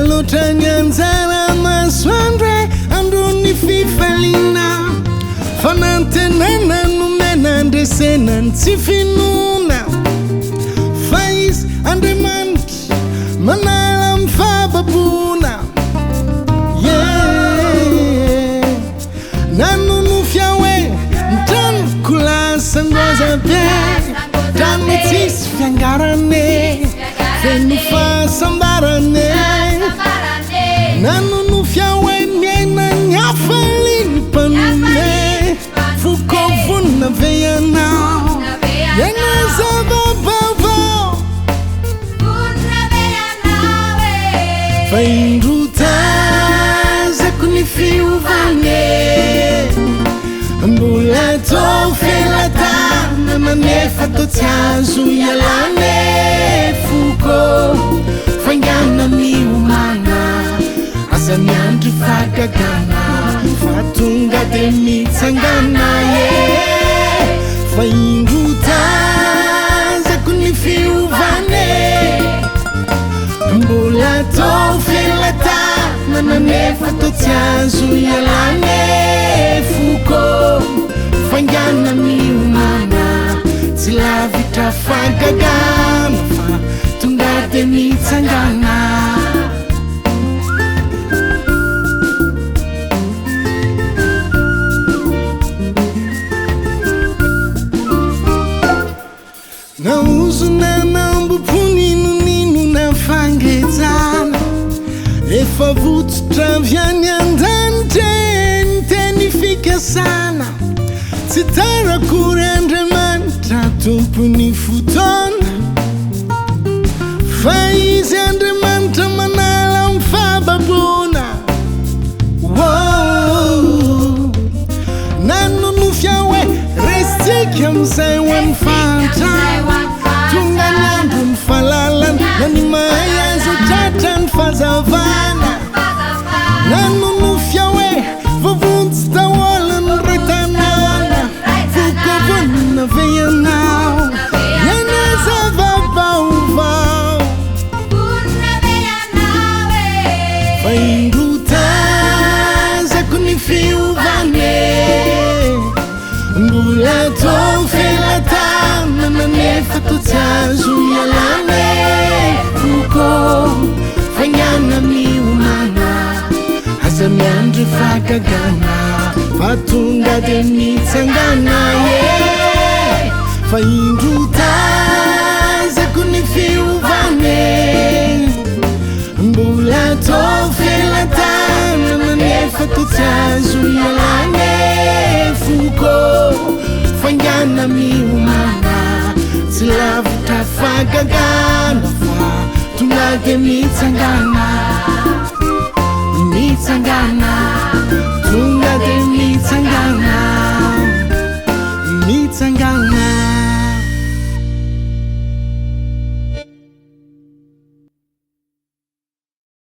loatra ny anjara masoandro e, andron'ny fifaliana. Fanantenana nomena andresena ny tsy finoana. Fa Izy Andriamanitra manala amin'ny fahababoana. Yeah. Nanonofy aho hoe ny tranoko lasa ngoza be. Trano tsisy fiangarana e, feno fahasambarana e. Nanonofy aho hoe miaina ny hafalian'ny mpanome. Foko vonona ve ianao? Hiaina zava-baovao. Fa indro tazako ny fiovana e. Mbola tô felatanana nefa tô tsy azo ialana e. Foko faingana miomana, aza miandry fahagagana fa tonga de mitsangana e. Fa indro tazako ny fiovana e. Mbola tô felatanana nefa tô tsy azo ialana e. Foko faingana miomana, tsy lavitra fahagagana fa tonga de mitsangana. Naozona nambopo ninon'inona fangejana. Efa votsotra avy any an-danitra e, ny teny fikasana. Tsy tara akory Andriamanitra tompon'ny fotoana. Fa Izy Andriamanitra manala amin'ny fahababoana. Wow. Nanonofy aho hoe resintsika amin'izay ho an'ny fahantrana. Tonga ny andron'ny fahalalana, na ny mahay aza tratra ny fahazavana. Nanonofy aho hoe voavonjy daholo ny ray tanàna. Foko vonona ve ianao? Hiaina zava-baovao. Fa indro tazako ny fiovana e. Mbola tô felatanana nefa tô tsy azo ialana e. Foko faingana miomana, aza miandry fahagagana fa tonga de mitsangana e. Fa indro tazako ny fiovana e. Mbola tô felatanana nefa tô tsy azo ialana e.